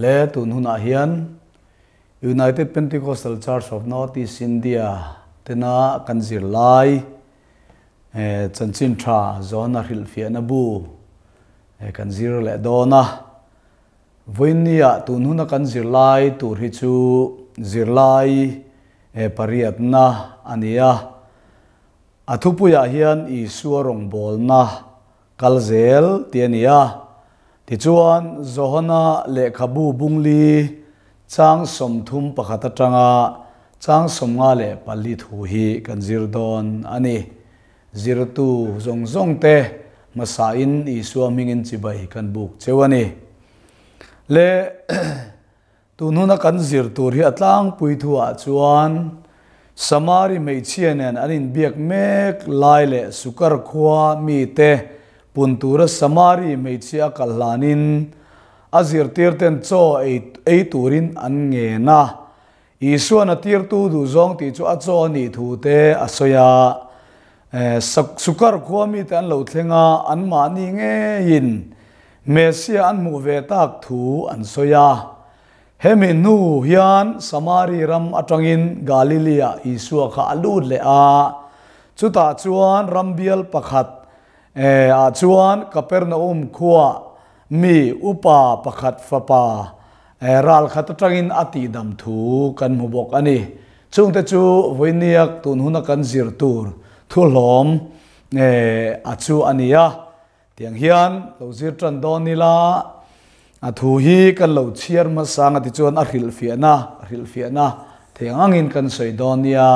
Le tun hunah hian United Pentecostal Church of North East India tena kan zirlai chanchin tha zawna hrilhfiahna bu kan zir leh dawn a. Vawiinnia tun huna kan zirlai tur hi chu zirlai pariatna a ni a. A thupuiah hian Isua rawngbawlna kal zel tih a ni a. Tichuan, Johana lehkhabu bungli chang 31 atanga chang 54 thu hi kan zir dawn a ni. Zirtu zawng zawng te hmasain Isua hmingin chibai kan buk cheu a ni. Le tun huna kan zir tur hi a tlangpui thuah chuan Samari hmeichhia nen an inbiak mek lai leh Sukar khua mite pun tura Samari hmeichhia a kal hlanin a zirtirten chaw ei turin an ngen a. Isuan a tirtu duhzawng tih chu a chaw a nih thu te a sawi a. Sukar khua mite an lo thleng a, anmahni ngeiin Messiah an hmuh ve tak thu an sawi a. Hemi hnu hian Samari ram atangin Galilee-ah Isua kha a lut leh a. Chutah chuan ram bial pakhat ah chuan Kapernaum khuaa mi upa pakhat fapa Ral khat atangin a tihdam thu kan hmu bawk a ni. Chungte chu vawiiniak tun huna kan zir tur thu hlawm a chu a ni a. Tiang hian lo zir tan dawn ila, a thu hi kan lo chhiar hmasa ang a ti chuan a hrilhfiahna, hrilhfiahna thei ang angin kan sawi dawn nia.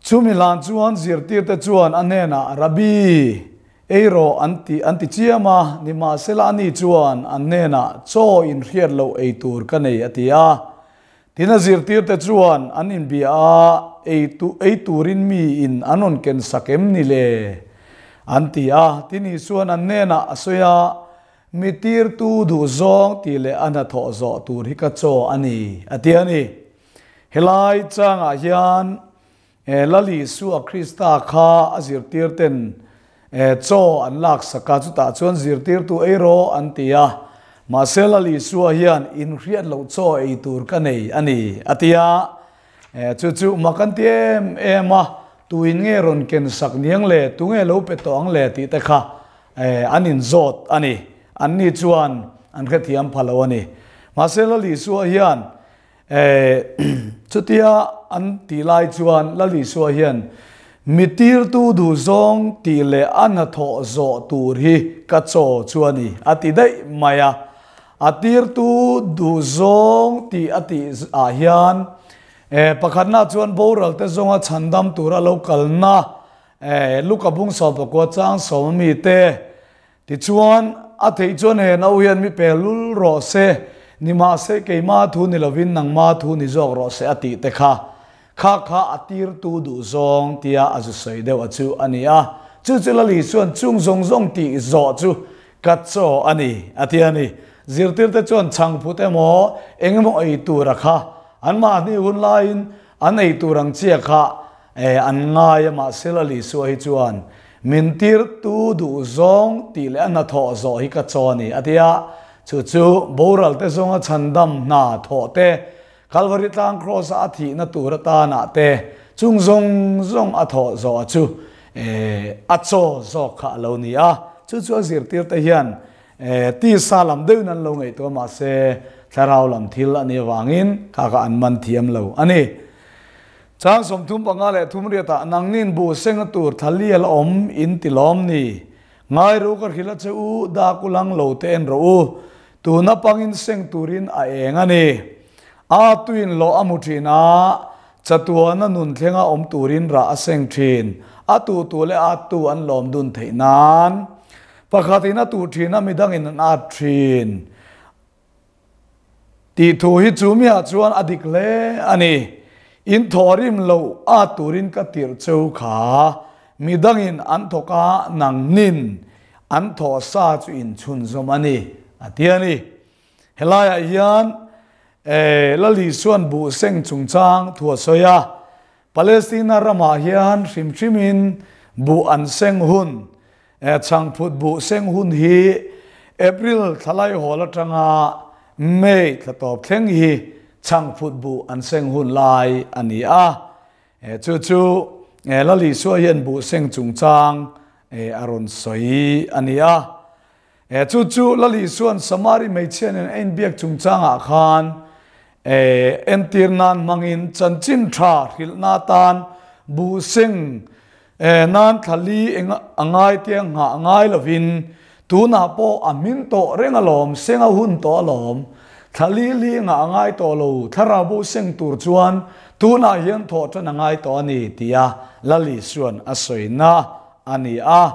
Chumi hlan chuan zirtirte chuan a hnenah, Rabbi, ei rawh an ti an ti chiam a, nimahsela ani chuan an hnenah, Chaw inhriat loh ei tur ka nei, a ti a. Tin a zirtirte chuan an inbia a, Ei tu ei turin miin an rawn ken sak em ni le? an ti a. Tin Isuan an hnenah a sawi a, Mi tirtu duh zawng tih leh a hnathawh zawh tur hi ka chaw a ni, a ti a ni. Helai changah hian Lal Isua Krista kha a zirtirten chaw an laksak a, chutah chuan zirtirtu ei rawh an ti a. Mahse Lal Isua hian inhriat loh chaw ei tur ka nei a ni a ti a. Chu chu mak an ti em em a, tuin nge rawn ken sak niang le, tunge lo pe tawh ang le tih te kha an inzawt a ni. Anni chuan an hrethiam pha lo a ni. Mahse Lal Isua hian Chutia an tih lai chuan Lal Isua hian, Mi tirtu duh zawng tih leh a hnathawh zawh tur hi ka chaw chu a ni, a ti daih mai a. A tirtu duh zawng tih a tih ah hian pakhatna chuan boral te zawnga chhandam tura lo kalna Luka bung 19 chang 10 mi te Tichuan, a theih chuan he no hian mi pe lul rawh se, nimahse keima thu ni lovin nangma thu ni zawk rawh se a tih te kha, kha kha a tirtu duh zawng tia a zu sawi deuh a chu a ni a. Chu chu Lali chuan chung zawng zawng tih zawh chu ka chaw a ni a ti a ni. Zirtirte chuan chhangphut emaw eng emaw ei tur a kha anmahni hun laiin an ei tur ang chiah kha an ngai a, mahse Lali Sua hi chuan Min tirtu duh zawng tih leh a hnathawh zawh hi ka chaw a ni, a ti a. Chu chu boral te zawnga chhandam hna thawh te, Kalvari tlang kraws-a a thihna tur atanah te, chung zawng zawng a thawh zawh a chu a chaw zawk kha a lo ni a. Chu chu a zirtir te hian tisa lam deuhin an lo ngaihtuah mahse thlarau lam thil a nih avangin kha kha an man thiam lo a ni. Chang 35 leh 38 ah nangnin buh senga tur thla la awm in ti lawm ni. Ngai ru ka hrilh a che u, dak u lang lo te en rawh u. Tuna pangin seng turin a eng a ni. A tuin lawh a hmu thin a, chatuana nun thlenga awm turin rah a seng thin. A tu tu leh a tu an lawm dun theih nan. Pakhatin a tuh thin a, midangin an at thin. Tih thu hi chu miah chuan a dik hle a ni. In thawhrim loh a turin ka tirh cheu kha, midangin an thawk a, nangnin an thawh sa chu in chhunzawm a ni, a ti a ni. Helaiah hian Lal Isua'n buh seng chungchang thu a sawi a, Palestina ramah hian hrim hrimin buh an seng hun, Chhangphut buh seng hun hi April thla laihawl atanga May thla tawp thleng hi chhangphut buh an seng hun lai a ni a. Chu chu Lal Isua hian buh seng chungchang a rawn sawi a ni a. Chu chu Lal Isua'n Samari hmeichhia nen a inbiak chungchangah khan entir nan hmangin chanchin tha hrilhna atan buh seng nan thla li eng a ngai te a nghah ngai lovin tunah pawh a hmin tawh reng alawm, seng a hun tawh alawm. Thla li li nghah a ngai tawh lo, thlarau buh seng tur chuan tunah hian thawh tan a ngai tawh a ni tia Lal Isua'n a sawina a ni a.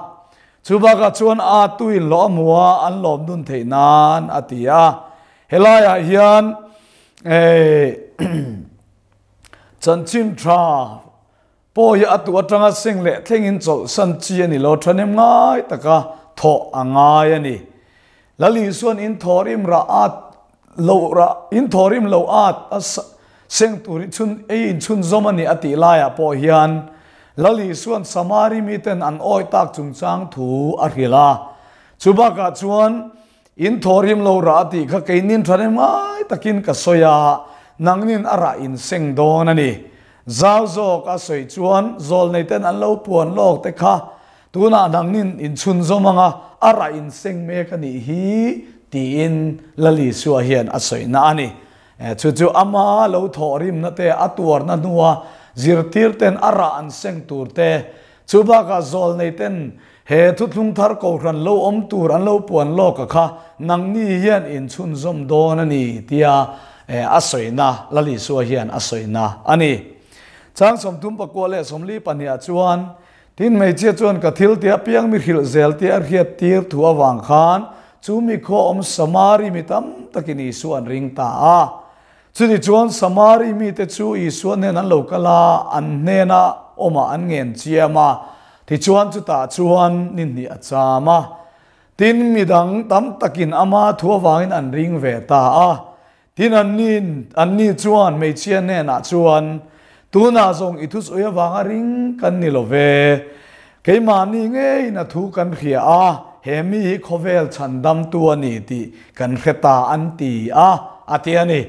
Chu bakah chuan a tuin lawh a hmu a, an lawm dun theih nan a ti a. Helaiah hian chanchin tha pawh hi a tu atanga seng leh thlengin chawlhsan chi a ni lo, thahnem ngai taka thawh a ngai a ni. Lal Isua'n in thawhrim rah at loh rah, in thawhrim lo at a seng tur chhun ei in chhunzawm a ni a tih laiah pawh hian Lal Isua'n Samari miten an awi tak chungchang thu a hrilh a. Chu bakah chuan in thawhrim lo rah a tih kha keinin thahnem ngai takin ka sawi a, nangnin a rah in seng dawn a ni. Zau zawk a sawi chuan zawlneiten an lo puan lawk te kha Tunah nangnin inchhunzawm anga a rah inseng mek a nih hi tiin Lal Isua hian a sawina a ni. Chu chu ama lo thawhrimna te, a tuarna hnua zirtirten a rah an seng tur te, chu bakah zawlneiten he thuthlung thar kohhran lo awm tur an lo puan lawk a kha nangni hian inchhunzawm dawn a ni tia a sawina Lal Isua hian a sawina a ni. Chang 34 leh 42 ah chuan Tin, hmeichhia chuan ka thil tih apiang mi hrilh zel tih a hriat tir thu avang khan chu mi khaw awm Samari mi tam takin Isua an ring ta a. Chutih chuan Samari mite chu Isua hnen an lo kal a, an hnena awmah an ngen chiam a, tichuan chutah chuan ni hnih a cham a. Tin, midang tam takin ama thu avangin an ring ve ta a. Tin, anni, anni chuan hmeichhia hnenah chuan, Tunah zawng i thusawi avanga ring kan ni lo ve. Keimahni ngeiin a thu kan hria a, he mi hi khawvel chhandamtu a ni tih kan hre ta an ti a, a ti a ni.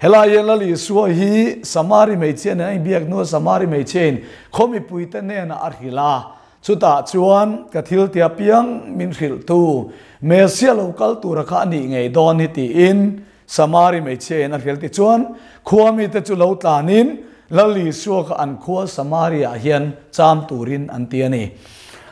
Helai hian Lal Isua hi Samari hmeichhia nen a inbiak hnuah Samari hmeichhiain khaw mipuite hnenah a hrilh a, Chutah chuan ka thil tia piang min hrilhtu Messia lo kal tura kha a nih ngei dawn hi tiin Samari hmeichhia in a hrilh. Tichuan, khua mite chu lo tlanin Lal Isua kha an khua Samaria ah hian cham turin an ti a ni.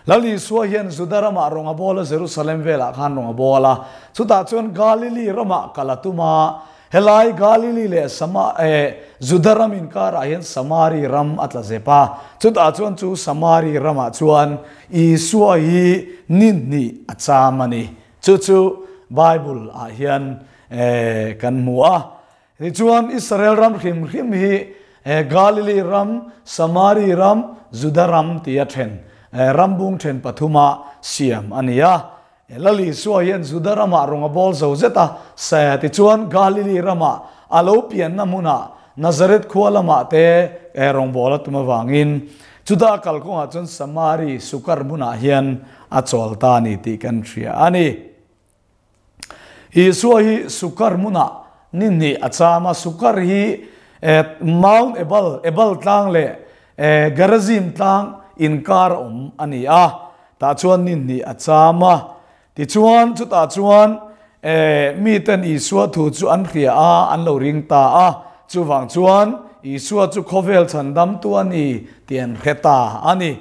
Lal Isua hian Juda ramah rawng a bawl a, Jerusalem velah khan rawng a bawl a. Chutah chuan Galili ramah kal a tum a, Helai Galili leh Sama eh Juda ram inkarah hian Samari ram a tla zep a, chutah chuan chu Samari ramah chuan Isua hi ni hnih a cham a ni. Chu chu Bible ah hian eh kan hmu a. Tichuan Israel ram hrim hrim hi eh Galili ram, Samari ram, Juda ram tia then eh ram bung then pathuma siam a ni a. Lal Isua hian Juda ramah rawng a bawl zo zet a, se tichuan Galili ramah a lo pianna hmunah Nazareth khua lamah te rawngbâwl a tum avangin Juda kalkawngah chuan Samari Sukar hmunah hian a chawl ta a ni tih kan hria a ni. Isua hi Sukar hmunah ni hnih a cham a, Sukar hi Mount Ebal, Ebal tlang leh Gerizim tlang inkar awm a ni a. Tah chuan ni hnih a cham a. Tichuan, chutah chuan miten Isua thu chu an hria a, an lo ring ta a. Chuvang chuan Isua chu khawvel chhandamtu a ni tih an hre ta a ni.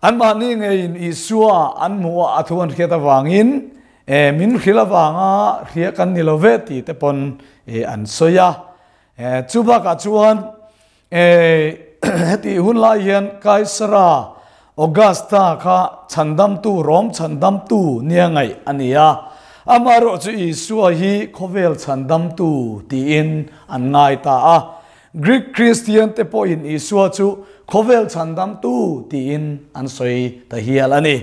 Anmahni ngeiin Isua an hmuh a, a thu an hriat avangin min hrilh avanga hria kan ni lo ve tih te pawn an sawi a. Chu bakah chuan Hetih hun lai hian Kaisara Augusta kha chhandamtu, Rom chhandamtu nia ngaih a ni a. Amaherawh chu Isua hi khawvel chhandamtu tiin an ngai ta a. Greek Kristian te pawhin Isua chu khawvel chhandamtu tiin an sawi ta hial a ni.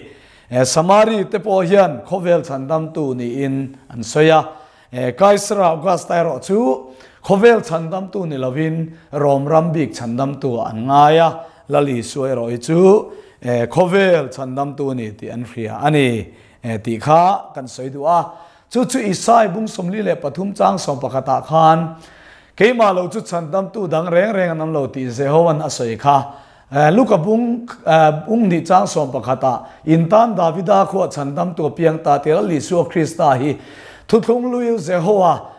Samari te pawh hian khawvel chhandamtu niin an sawi a. Kaisara Augusta erawh chu khawvel chhandamtu ni lovin Rom ram bik chhandamtu ah an ngai a, Lal Isua erawh hi chu khawvel chhandamtu a ni tih an hria a ni. Tih kha kan sawi duh a. Chu chu Isai bung 43 chang 11 ah khan, Keimah lo chu chhandamtu dang reng reng an awm lo tih Jehova'n a sawi kha. Luka bung bung hnih chang 11 ah, In tan Davida khuah chhandamtu a piang ta tir a Isua Krista hi thuthlung lui Jehoa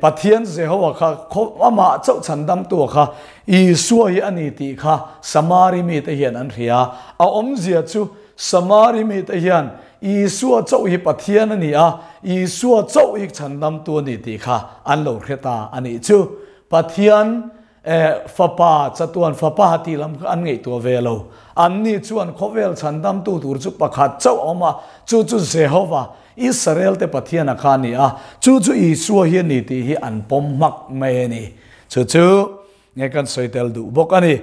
Pathian Jehoa kha amah chauh chhandamtu kha Isua hi a ni tih kha Samari mite hian an hria. A awmzia chu Samari mite hian Isua chauh hi Pathian a ni a, Isua chauh hi chhandamtu a ni tih kha an lo hre ta a nih chu. Pathian Fapa, chatuan Fapa tih lam kha an ngaihtuah ve lo. Anni chuan khawvel chhandamtu tur chu pakhat chauh a awm a, chu chu Jehova, Israel te Pathian a kha a ni a, chu chu Isua hi a ni tih hi an pawm hmak mai a ni. Chu chu nge kan sawi tel duh bawk a ni.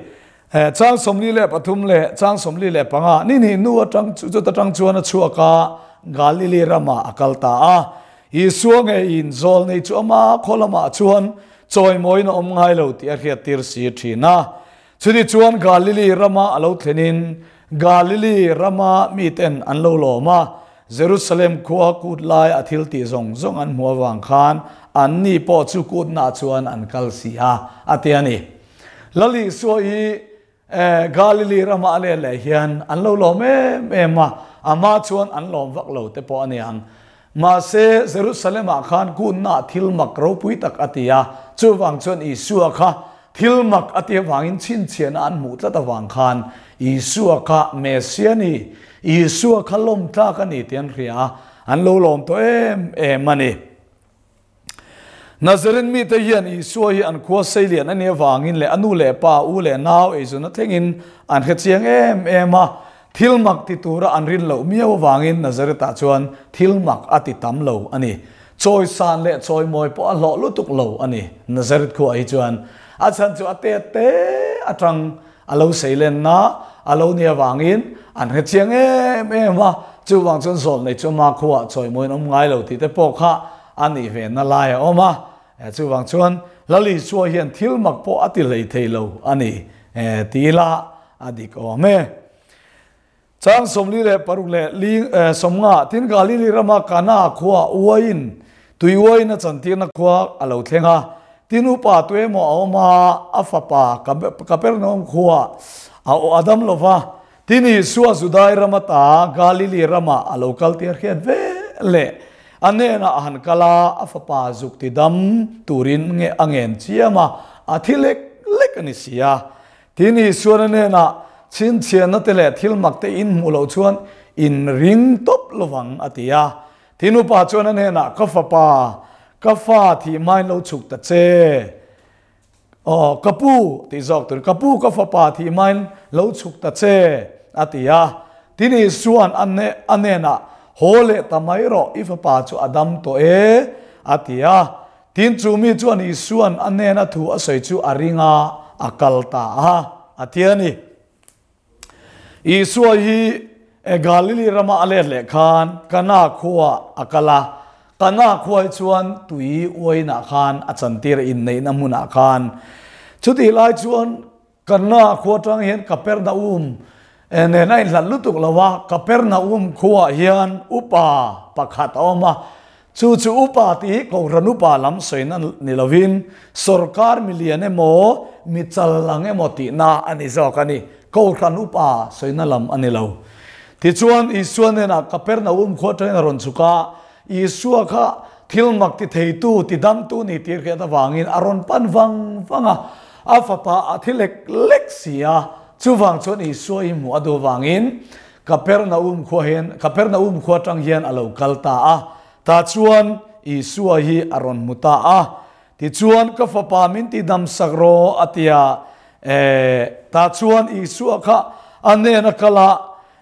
Chang 43 leh chang 45, ni hnih hnu atang chu chuta tang chuan a chhuak a, Galili ramah a kal ta a. Isua ngeiin zawl nei chu ama khaw lamah chuan chawimawiin a awm ngai lo tih a hriattir si thin a. Chutih chuan Galili rama a lo thlenin Galili rama miten an lo lawm a, Jerusalem khua kut lai a thil tih zawng zawng an hmuh avang khan anni pawh chu kutnah chuan an kal si a, a ti a ni. Lal Isua hi Galili rama a let leh hian an lo lawm em em a, amah chuan an lawm vak lo te pawh a ni ang. Mahse, Jerusalem-ah khan kutnah thil mak ropui tak a ti a, chuvang chuan Isua kha thil mak a ti avangin chhinchhiahna an hmuh tlat avang khan Isua kha Messia a ni, Isua kha lawm tlak a ni tih an hria a, an lo lawm tawh em em a ni. Nazareth mite hian Isua hi an khua seilian a nih avangin leh a nu leh pa, u leh nau eizuna thlengin an hre chiang em em a. Thil mak ti tura an rin loh miau avangin Nazareth-ah chuan thil mak a ti tam lo a ni. Chawisan leh chawimawi pawh a hlawh lutuk lo a ni Nazareth khuaah hi chuan. A chhan chu a tet te atang a lo seilenna a lo nih avangin an hre chiang em em a, chuvang chuan zawlnei chu ama khuaah chawimawiin awm ngai lo tih te pawh kha a nih ve na lai a awm a. Chuvang chuan Lal Isua hian thil mak pawh a ti hlei thei lo a ni ti ila a dik awm e. Chang 46 leh ling 50, tin Galili rama Kana khua uaiin tui uaiin a chantirna khua a lo thleng a, tin upa tuemaw a awm a, a fapa Kapernaum khua a aw a dam lo va, tin Isua Judai rama ta Galili rama a lo kal tir hriat ve leh a hnenah a han kal a, a fapa zuk ti dam turin nge a ngen chiam a, a thi lek lek a ni si a. Tin Isuan a hnenah, Chhinchhiahna te leh thil mak te in hmuh loh chuan in ring tawp lovang, a ti a. Tin upa chuan a hnenah, Ka fapa, ka fa thih hmain lo chhuk ta che. Aw, ka pu, tih zawk tur, ka pu, ka fapa thih hmain lo chhuk ta che, a ti a. Tin Isuan a hnenah, Haw leh ta mai rawh, i fapa chu a dam tawh e, a ti a. Tin, chu mi chuan Isua'n a hnena thu a sawi chu a ring a, a kal ta a, a ti a ni. Isua hi Galili rama a let leh khan Kana khuaah a kal a. Kana khua hi chuan tui uainah khan a chantir a, inneihna hmunah khan. Chutih lai chuan Kana khua atang hian Kapernaum nen a inhlat lutuk lo a, Kapernaum khuaah hian upa pakhat a awm a, chu chu upa tih hi Kohhran upa lam sawina ni lovin sorkar milian emaw mi chal lang emaw tihna a ni zawk a ni, Kohhran upa sawina lam a ni lo. Tichuan Isua hnenah Kapernaum khua atangin a rawn chhuk a, Isua kha thil mak ti theitu, ti damtu ni tir khiat avangin a rawn pan vang vang a, a fapa a thi lek lek si a, chuvang chuan Isua hi hmuh a duh avangin Kapernaum khua hian, Kapernaum khua atang hian a lo kal ta a, tah chuan Isua hi a rawn hmu ta a, tichuan ka fapa min ti dam sak rawh a ti a, tah chuan Isua kha a hnen a kal a,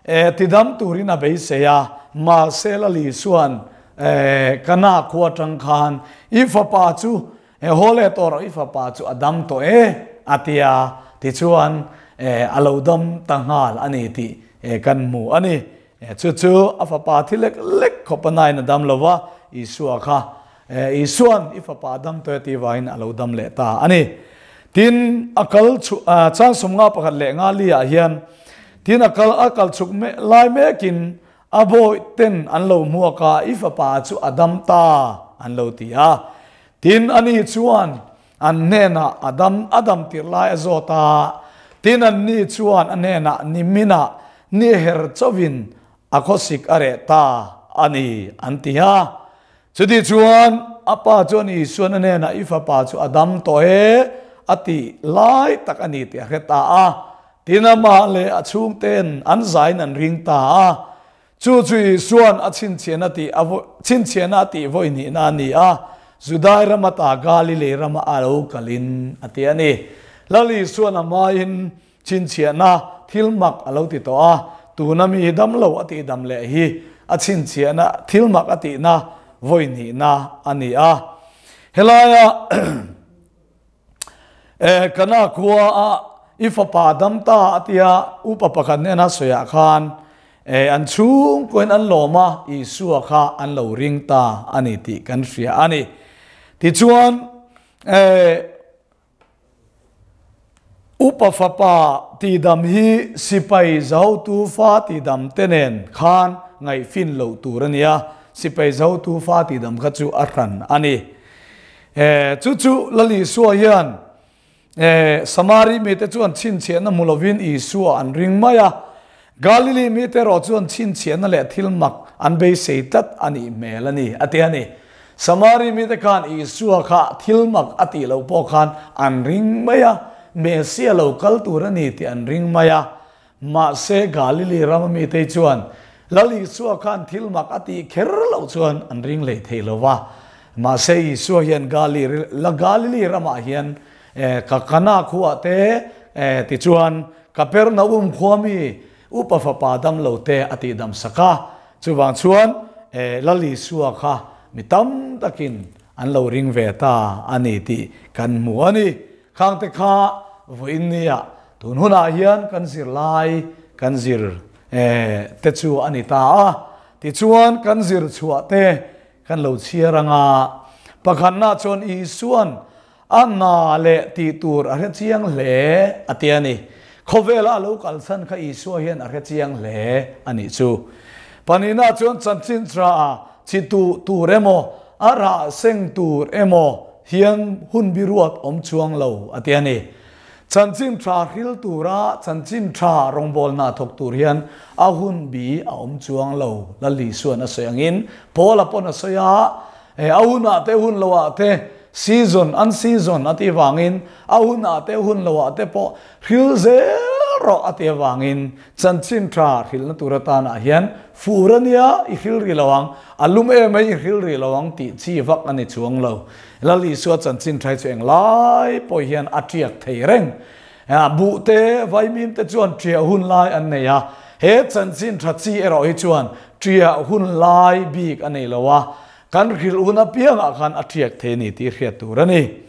Tidam turin a beisei a, mahse Lali chuan ka na khua atang khan i fapa chu haw leh tawh rawh, i fapa chu a dam tawh e a ti a, tichuan a lo dam ta nghal a ni tih kan hmu a ni. Chu chu a fapa thi lek lek khawp a nain a dam lo va, Isua kha Isua'n i fapa a dam tawh e tih vangin a lo dam leh ta a ni. Tin, a kal chang 51 leh 54 ah hian Tin, a kal a kal chhuk lai mekin A bawih ten an lo hmuak a, I fapa chu a dam ta, an lo ti a. Tin, ani chuan an hnenah a dam a dam tirh lai a zawt a. Tin, anni chuan a hnenah niminah ni her chauhin a khawsik a reh ta a ni, an ti a. Chuti chuan a pa chuan Isuan a hnenah I fapa chu a dam tawh e, a tih lai tak a ni tih a hre ta a. Tin amah leh a chhungte'n an zain an ring ta a, chu chu Isua'n a chhinchhiahna tih a chhinchhiahna a tih vawi hnihna a ni a, Judai ram ata Galilei rama a lo kalin a ti a ni. Lal Isua'n a hmain chhinchhiahna thil mak a lo ti tawh a, tuna mi hi damlo a tih dam leh hi a chhinchhiahna thil mak a tihna vawi hnihna a ni a. Helaia. Eh, kana khua a i fapa dam ta a tia upa pakhat hnena sawiah khan eh, an chhungkuain an lawm a, Isua kha an lo ring ta a ni tih kan hria a ni. Tichuan, eh, upa fapa tihdam hi sipai zahotu fa tihdam te nen khan ngaihfin loh tur a ni a, sipai zahotu fa tihdam kha chu a hran a ni. Eh, chu chu Lal Isua hian eh, Samari mite chuan chhinchhiahna hmu lovin Isua an ring mai a. Galili mite erawh chuan chhinchhiahna leh thil mak an beisei tlat a nih hmel a ni, a ti a ni. Samari mite khan Isua kha thil mak a tih loh pawh khan an ring mai a, Messia lo kal tur a ni tih an ring mai a. Mahse, Galili rama mite chuan Lal Isua khan thil mak a tih kher loh chuan an ring leh thei lo va. Mahse, Isua hian Galili ramah hian ka Kana khuah te tichuan Kapernaum khua mi upa fapa damlo te a tihdam sak a. Chuvang chuan Lal Isua kha mi tam takin an lo ring ve ta a ni tih kan hmu a ni. Khangte kha vawiin nia Tun hunah hian kan zirlai kan zir te chu a ni ta a, tichuan kan zir chhuah te kan lo chhiar ang a. Pakhatna chuan Isua'n a hna leh tih tur a hre chiang hle a ti a ni. Khawvela a lo kalsan kha Isua hian a hre chiang hle a nih chu. Pahnihna chuan chanchin tha a chi tuh tur emaw a rah seng tur emaw hian hun biruat awm chuang lo a ti a ni. Chanchin tha hril tura chanchin tha rawngbawlna thawk tur hian a hun bi a awm chuang lo. Lal Isua'n a sawi angin Paula pawn a sawi a, a hunah te hun loah te season an season a tih vangin a hunah te hun loah te pawh hril zel rawh a tih avangin chanchin tha hrilhna tur atanah hian fur a nia i hril rih lo ang, a lum em ai i hril rih lo ang tih chi vak a ni chuang lo. Lal Isua chanchin thai chu englai pawh hian a tiak thei reng. Buh te, vaimim te chuan ṭiah hun lai an nei a, he chanchin tha chi erawh hi chuan ṭiah hun lai bik a nei lo a, kan hrilh hun apiangah khan a ṭiak thei a ni tih hriat tur a ni.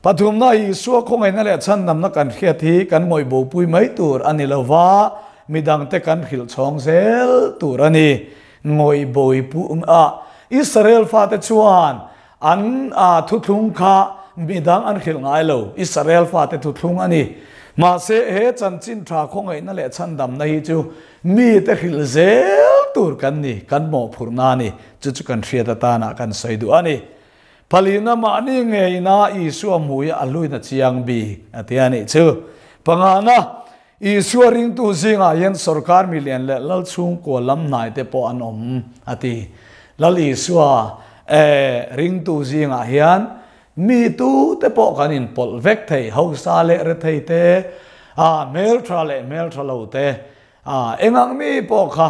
Pathumna, Isua khawngaihna leh chhandamna kan hriat hi kan ngawih bopui mai tur a ni lo va, midangte kan hrilh chhawng zel tur a ni. Ngawih boipui a, Israel fate chuan An thuthlung kha midang an hrilh ngai lo, Israel fate thuthlung a ni. Mahse, he chanchin tha khawngaihna leh chhandamna hi chu mite hrilh zel tur kan ni, kan mawhphurhna a ni. Chu chu kan hriat atana kan sawi duh a ni. Palina mahni ngeina Isua hmuia a hluina chiang bik a ti a nih chu. Pangana, Isua ringtu zingah hian sorkar milian leh lal chhungkua lam hnai te pawh an awm, a ti. Lal Isua ringtu zingah hian mi tu te pawh kan inpawlh vek thei, hausa leh rethei te, hmeltha leh hmeltha lo te, engang mi pawh kha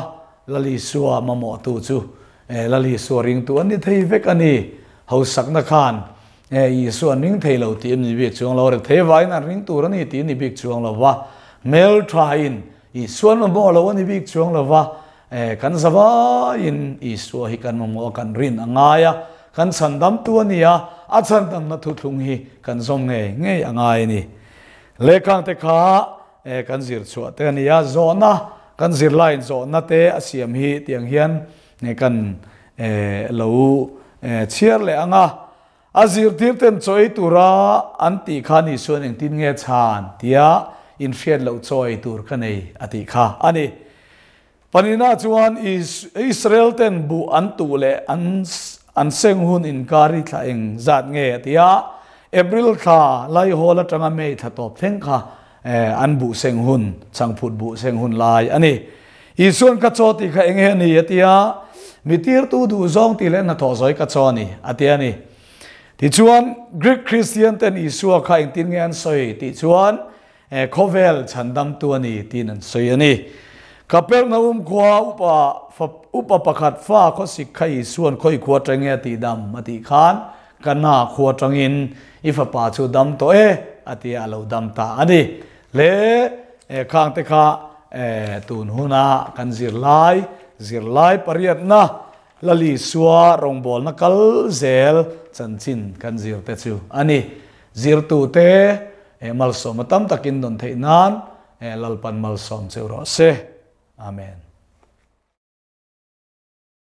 Lal Isua mamawhtu chu Lal Isua ringtu an ni thei vek a ni. Hausakna khan Nge Isua an ring thei lo tih an ni bik chuang lo, rethei vaiin an ring tur a ni tih an ni bik chuang lo va, hmelthain Isua an mamawh lo a ni bik chuang lo va, kan zavaiin Isua hi kan mamawh a, kan rin a ngai a, kan chhandamtu a ni a, a chhandamna thuthlung hi kan zawm ngei ngei a ngai a ni. Lehkhangte kha kan zir chhuah te a ni a, zawhna kan zirlaiin zawhna te a siam hi tiang hian kan lo chhiar leh ang a, a zirtirten chaw ei tura an tih kha ni chuan engtin nge chhan tia inhriat loh chaw ei tur ka nei a tih kha a ni. Panina chuan Israel ten buh an tuh leh an an seng hun inkar hi thla eng zat nge a ti a, April thla Laihawl atanga May thla tawp thleng kha an buh seng hun, chhangphut buh seng hun lai a ni. Isuan ka chaw tih kha eng nge a ni a ti a, mi tirtu duh zawng tih leh hnathawh zawi ka chaw a ni a ti a ni. Tichuan Greek Kristian ten Isua kha engtin nge an sawi tih chuan Khawvel chhandamtu a ni tiin an sawi a ni. Kapernaum khua upa upa pakhat fa khawsik kha Isuan khawi khua atang nge a tih dam a tih khan ka na khua atangin i fapa chu dam tawh e a ti a, a lo dam ta a ni. Le khang te kha tun huna kan zirlai zirlai pariatna Lali Sua rawngbawlna kal zel chanchin kan zir te chu a ni. Zirtute malsawma tam takin dawn theih nan Lalpan malsawm cheu rawh se. Amen.